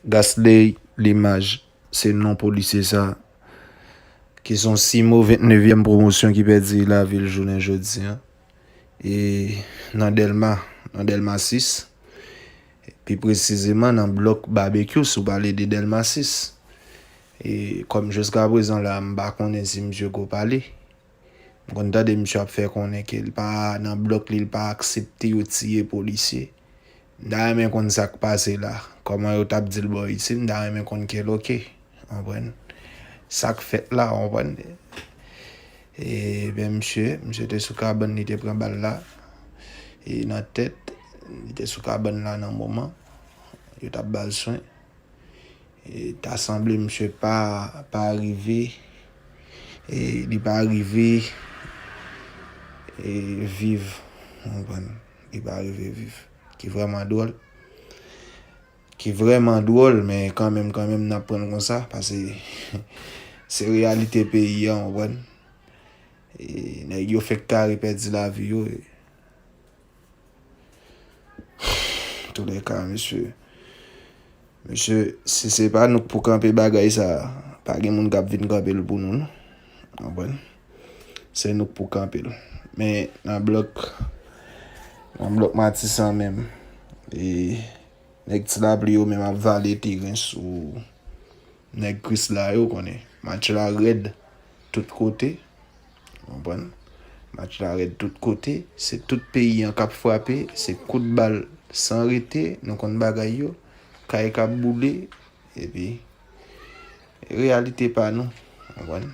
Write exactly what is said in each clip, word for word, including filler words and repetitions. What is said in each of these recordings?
Gasley Limage, se non polisye sa, ki se yon simo vennnevyèm pwomosyon ki pèdi lavi l jounen jodi a. E nan Dèlma, nan Dèlma sis, pi presizeman nan blòk Babekyou, si w pale de Dèlma sis. E kòm jiskaprezan la, m pa konnen si misye ko pale. M konn tande misye ap fè konnen ke l pa nan blòk li, l pa aksepte yo tiye polisye. M ta renmen konn sa k pase la. Kòman yo t ap di l bò isi, m ta renmen konn kèl oke. Konprann? Sa k fèt la, konprann? E ben misye, misye te sou kabann, li te pran bal la. E nan tèt, li te sou kabann la nan moman yo t ap ba l swen. E ta sanble misye pa, pa rive, e li pa rive, e viv, ou konprann? Li pa rive viv. Ki vrèman dwòl. Ki vrèman dwòl, men kanmenm, kanmenm, n ap pran l konsa, paske se reyalite peyi a, ou konprann? E nèg yo fenk kare pèdi lavi yo. Toulèka, mesye. Mesye, si se pa nou k pou kanpe bagay sa, pa gen moun k ap vin kanpe l pou nou, non. Konprann? Se nou k pou kanpe l. Men nan blòk, nan blòk Matisan menm, e nèg Ti Lapli yo menm ap vale teren sou nèg Krisla yo, konnen. Match la rèd tout kote. Konprann? Match la rèd tout kote. Se tout peyi an k ap frape. Se kout bal san rete. Nou konn bagay yo. Kay k ap boule. Epi, reyalite pa nou. Konprann?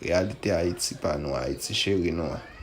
Reyalite Ayiti pa nou. Ayiti cheri nou an.